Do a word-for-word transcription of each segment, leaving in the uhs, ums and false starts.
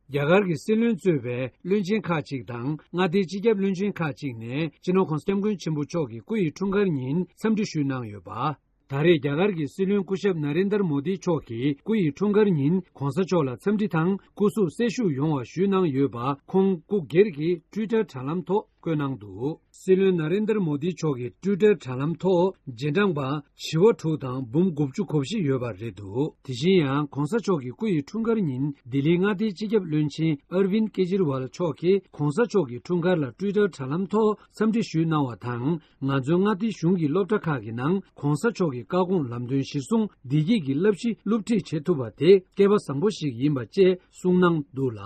རྒྱ་གར་གྱི་སྲིད་བློན་གཙོས་པའི་བློན་ཆེན་ཁག་ཅིག་དང་མངའ་སྡེའི་སྤྱི་ཁྱབ་བློན་ཆེན་ཁག་ཅིག་ནས་སྤྱི་ནོར་༧གོང་ས་༧སྐྱབས་མགོན་ཆེན་པོ་མཆོག་གི་སྐུ་ཡི་འཁྲུངས་སྐར་ཉིན་འཚམས་འདྲི་ཞུས་གནང་ཡོད་པ། ད་རེས་རྒྱ་གར་གྱི་སྲིད་བློན་སྐུ་ཞབས་ན་རེན་དར་མོ་དི་མཆོག་གི་སྐུ་ཡི་འཁྲུངས་སྐར་ཉིན་གོང་ས་མཆོག་ལ་འཚམས་འདྲི་དང་སྐུ་གཟུགས་གསལ་བཞུགས་ཡོང་བ་ཞུས་གནང་ཡོད་པ་ཁོང་སྐུ་སྒེར་གྱི་ཊུའི་ཊར་དྲ་ལམ་ཐོག་བཀོད་གནང་འདུག། སྲིད་བློན་ན་རེན་དར་མོ་དི་མཆོག་གི་ཊུའི་ཊར་དྲ་ལམ་ཐོག་རྗེས་འབྲང་པ་བྱེ་བ་དྲུག་དང་འབུམ་དགུ་བཅུ་གོ་བཞི་ཡོད་པ་རེད་འདུག། དེ་བཞིན་ཡང་གོང་ས་མཆོག་གི་སྐུ་ཡི་འཁྲུངས་སྐར་ཉིན་ལྡི་ལིའི་མངའ་སྡེའི་སྤྱི་ཁྱབ་བློན་ཆེན་ཨར་ཝིན་ཀེ་ཇིར་ཝལ་མཆོག་གིས་གོང་ས་མཆོག་གི་འཁྲུངས་སྐར་ལ་ཊུའི་ཊར་དྲ་ལམ་ཐོག་འཚམས་འདྲི་ཞུས་གནང་བ་དང་། ང་ཚོའི་མངའ་སྡེའི་གཞུང་གི་སློབ་གྲྭ་ཁག་གི་ནང་གོང་ས་མཆོག་གི་བཀའ་དགོངས་ལམ་སྟོན་གཞིར་བཟུང་བདེ་སྐྱིད་ཀྱི་བསླབ་གཞི་སློབ་ཁྲིད་བྱེད་ཐུབ་པ་དེ་སྐལ་པ་བཟང་པོ་ཞིག་ཡིན་པ་བཅས་གསུངས་གནང་འདུག་ལ།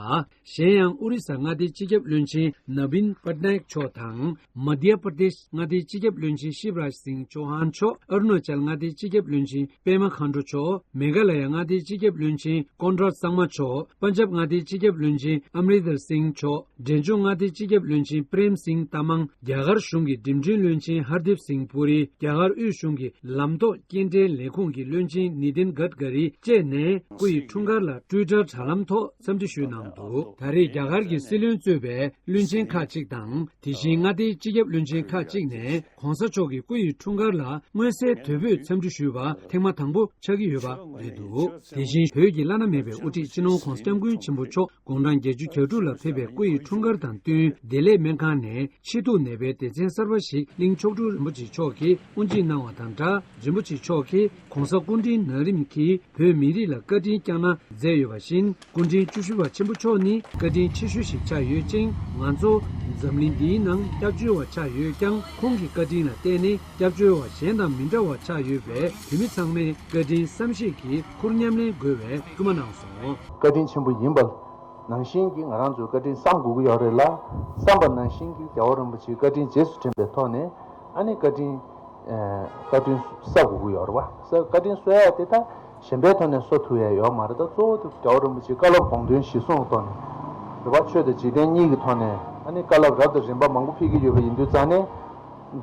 གཞན་ཡང་ཨོ་རི་ས་མངའ་སྡེའི་སྤྱི་ཁྱབ་བློན་ཆེན་ནཱ་བིན་པཊ་ནཱ་ཡེག་མཆོག་དང་། མ་དྷྱ་པྲ་དེཤ་མངའ་སྡེའི་སྤྱི་ཁྱབ་བློན་ཆེན་ཤིབ་རཱཇ་སིང་ཆོ་ཧན་མཆོག། ཨ་རུ་ན་ཅལ་མངའ་སྡེའི་སྤྱི་ཁྱབ་བློན་ཆེན་པེ་མ་ཁཱན་ཌོ་མཆོག། མེ་གྷ་ལ་ཡ་མངའ་སྡེའི་སྤྱི་ཁྱབ་བློན་ཆེན་ཀོན་རཱད་སངམ་མཆོག། པན་ཇབ་མངའ་སྡེའི་སྤྱི་ཁྱབ་བློན་ཆེན་ཨམ་རི་དར་སིང་མཆོག། འབྲས་ལྗོངས་མངའ་སྡེའི་སྤྱི་ཁྱབ་བློན་ཆེན་པྲེམ་སིང་ཏ་མང་། རྒྱ་གར་གཞུང་གི་འགྲིམ་འགྲུལ་བློན་ཆེན་ཧར་དིབ་སིང་པུ་རི། རྒྱ་གར་དབུས་གཞུང་གི་ལམ་ཐོག་སྐྱེལ་འདྲེན་ལས་ཁུངས་ཀྱི་བློན་ཆེན་ནི་དིན་གྷད་ཀ་རི་བཅས་ནས་སྐུ་ཡི་འཁྲུངས་སྐར་ལ་ཊུའི་ཊར་དྲ་ལམ་ཐོག་འཚམས་འདྲི་ཞུས་གནང་འདུག། ད་རེས་རྒྱ་གར་གྱི་སྲིད་བློན་གཙོས་པའི་བློན་ཆེན་ཁག་ཅིག་དང་། དེ་བཞིན་མངའ་སྡེའི་སྤྱི་ཁྱབ་བློན་ཆེན་ཁག་ཅིག་ནས་གོང་ས་མཆོག་གི་སྐུ་ཡི་འཁྲུངས་སྐར་ལ་མངོན་གསལ་དོད་པོས་འཚམས་འདྲི་ཞུས་པ་ཐེངས་མ་དང་པོ་ཆགས་ཀྱི་ཡོད་པ་རེད་འདུག། དེ་བཞིན་བོད་ཀྱི་བླ་ན་མེད་པའི་དབུ་ཁྲིད་སྤྱི་ནོར་༧གོང་ས་༧སྐྱབས་མགོན་ཆེན་པོ་མཆོག་དགུང་གྲངས་བརྒྱད་ཅུ་གྱ་དྲུག་ལ་ཕེབས་པའི་སྐུ་ཡི་འཁྲུངས་སྐར་དང་བསྟུན། བདེ་ལེགས་སྨན་ཁང་ནས་མཆེད་གཏུག་ནད་པའི་སྡེ་ཚན་གསར་པ་ཞིག་གླིང་མཆོག་སྤྲུལ་རིན་པོ་ཆེ་མཆོག་གིས་དབུ་འབྱེད་གནང་བ་དང་སྦྲགས། རིན་པོ་ཆེ་མཆོག་གིས་༧གོང་ས་སྐུ་ཕྲེང་ན་རིམ་གྱིས་བོད་མི་རིགས་ལ་བཀའ་དྲིན་བསྐྱངས་གནང་མཛད་ཡོད་པ་བཞིན། སྐུ་ཕྲེང་བཅུ་བཞི་པ་ཆེན་པོ་མཆོག་ནི་བཀའ་དྲིན་ཆེ་ཤོས་ཤིག་ཆགས་ཡོད་ཅིང་། ང་ཚོ་འཛམ་གླིང་འདིའི་ནང་སྐྱབས་བཅོལ་བ་ཆགས་ཡོད་ཀྱང་། ཁོང་གི་བཀའ་དྲིན་ལ་བརྟེན་ནས་སྐྱབས་བཅོལ་བ་གཞན་དང་མི་འདྲ་བ་ཆགས་ཡོད་པས། བོད་མི་ཚང་མས་བཀའ་དྲིན་བསམ་ཤེས་ཀྱིས་ཁུར་ཉམས་ལེན་དགོས་པའི་སྐུལ་མ་གནང་སོང་། བཀའ་དྲིན་ཆེན་པོ་ཡིན་པ་ནང་བཞིན་གྱིས་ང་རང་ཚོས་བཀའ་དྲིན་བསམ་དགོས་ཀྱི་ཡོད་རེད་ལ། བསམ་པ་ནང་བཞིན་གྱིས་རྒྱལ་བ་རིན་པོ་ཆེའི་བཀའ་དྲིན་རྗེས་སུ་དྲན་པའི་ཐོག་ནས། ཨ་ནི་བཀའ་དྲིན་ཨ་བཀའ་དྲིན་གསབ་དགོས་ཀྱི་ཡོད་རེད་བ། ས་བཀའ་དྲིན་གསོ་ཡ་དེ་ད་གཞན་པའི་ཐོག་ནས་གསོ་ཐུབ་ཡ་ཡོད་མ་རེད། ད་གཙོ་བོ་དེ་རྒྱལ་བ་རིན་པོ་ཆེའི་བཀའ་སློབ་དགོངས་དོན་གཞིར་བཟུང་གི་ཐོག་ནས་རེད་བ། ཆོས་དང་འཇིག་རྟེན་གཉིས་ཀྱི་ཐོག་ནས་ཨ་ནི་བཀའ་སློབ་རབ་དང་རིམ་པ་མང་པོ་ཕེབས་ཀྱི་ཡོད་པ་ཡིན་དུས་ཙང་ནས།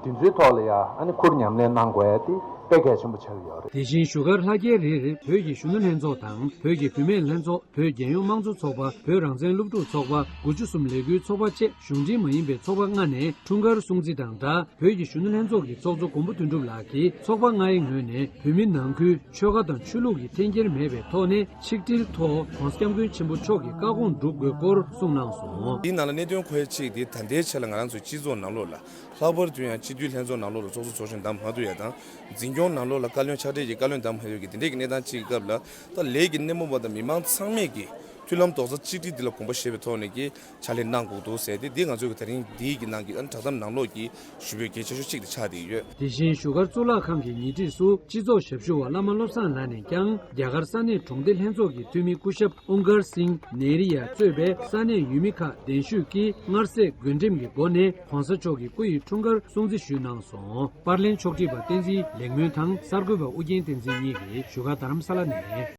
འདི་ཚོའི་ཐོག་ལ་ཡ་ཨ་ནི་ཁུར་ཉམས་ལེན་གནང་དགོས་ཡ་དེ་དཔེ་གལ་ཆེན་པོ་ཆགས་ཀྱི་ཡོད་རེད། དེ་བཞིན་བཞུགས་སྒར་ལྷ་རྒྱལ་རིར་བོད་ཀྱི་གཞོན་ནུ་ལྷན་ཚོགས་དང་། བོད་ཀྱི་བུད་མེད་ལྷན་ཚོགས། བོད་རྒྱལ་ཡོངས་དམངས་གཙོ་ཚོགས་པ། བོད་རང་བཙན་སློབ་ཕྲུག་ཚོགས་པ། དགུ་བཅུ་གསུམ་ལས་འགུལ་ཚོགས་པ་བཅས་གཞུང་འབྲེལ་མ་ཡིན་པའི་ཚོགས་པ་ལྔ་ནས་འཁྲུངས་སྐར་སྲུང་བརྩི་དང་སྦྲགས། བོད་ཀྱི་གཞོན་ནུ་ལྷན་ཚོགས་ཀྱི་ཚོགས་གཙོ་མགོན་པོ་དོན་གྲུབ་ལགས་ཀྱིས་ཚོགས་པ་ལྔའི་ངོས་ནས་བོད་མི་ནང་ཁུལ་ཆོལ་ཁ་དང་ཆོས་ལུགས་ཀྱི་འཐེན་འཁྱེར་མེད་པའི་ཐོག་ནས་ཆིག་སྒྲིལ་ཐོག་༧གོང་ས་༧སྐྱབས་མགོན་ཆེན་པོ་མཆོག་གི་བཀའ་དགོངས་སྒྲུབ་དགོས་སྐོར་གསུངས་གནང་སོང་། དེའི་ནང་ལ་གནད་དོན་མཁོ་ཆེ་གཅིག་དེ་ད་ལྟའི་ཆ་ལ་ང་རང་ཚོའི་སྤྱི་ཚོགས་ནང་ལོགས་ལ། ལྷག་པར་དུ་ཡང་སྤྱི་འཐུས་ལྷན་ཚོགས་ནང་ལོགས་ལ་ཚོགས་གཙོ་ཚོགས་གཞོན་བདམས་མ་ཐུབ་ཡ་དང་། འཛིན་སྐྱོང་ནང་ལོགས་ལ་བཀའ་བློན་ཕྱག་སྦྲེལ་གྱི་བཀའ་བློན་བདམས་མ་ཐུབ་ཡ་གི་དེ་འདྲའི་གི་གནས་སྟངས་ཅིག་གི་སྐབས་ལ། ད་ལས་ཀྱི་སྣེ་མོ་བ་དང་མི་མང་ཚང་མས་ཀྱི་མཐུན་ལམ་རྡོག་རྩ་གཅིག་སྒྲིལ་འདི་ལ་དགོངས་པ་བཞེས་པའི་ཐོག་ནས་ཀྱི་ཕྱག་ལས་གནང་དགོས་འདུག་ཟེར་ཏེ། འདི་ང་ཚོའི་གི་ད་རིང་འདིའི་གི་ནང་གི་ཨ་ནི་བསྒྲགས་གཏམ་ནང་ལོགས་ཀྱི་ཞུ་འབོད་གལ་ཆེ་ཤོས་གཅིག་ཏུ་ཆགས་བསྡད་ཡོད། དེ་བཞིན་བཞུགས་སྒར་གཙུག་ལག་ཁང་གི་ཉེ་འཁྲིས་སུ་སྤྱི་ཚོགས་ཞབས་ཞུ་བ་བླ་མ་བློ་བཟང་ལགས་ནས་ཀྱང་། རྒྱ་གར་ས་གནས་གྲོང་སྡེ་ལྷན་ཚོགས་ཀྱི་འཐུས་མི་སྐུ་ཞབས་ཨུང་ཀར་སིང་ནེ་རི་ཡ་གཙོས་པའི་ས་གནས་ཡུལ་མི་ཁག་གདན་ཞུས་ཀྱིས་མངར་ཟས་བགོ་འགྲེམས་ཀྱི་སྒོ་ནས་༧གོང་ས་མཆོག་གི་སྐུ་ཡི་འཁྲུངས་སྐར་སྲུང་བརྩི་ཞུས་གནང་སོང་། པར་ལེན་ཕྱོགས་སྒྲིག་པ་བསྟན་འཛིན་ལེགས་སྨོན་དང་གསར་འགོད་པ་ཨུ་རྒྱན་བསྟན་འཛིན་གཉིས་ཀྱིས་བཞུགས་སྒར་རྡ་རམ་ས་ལ་ནས།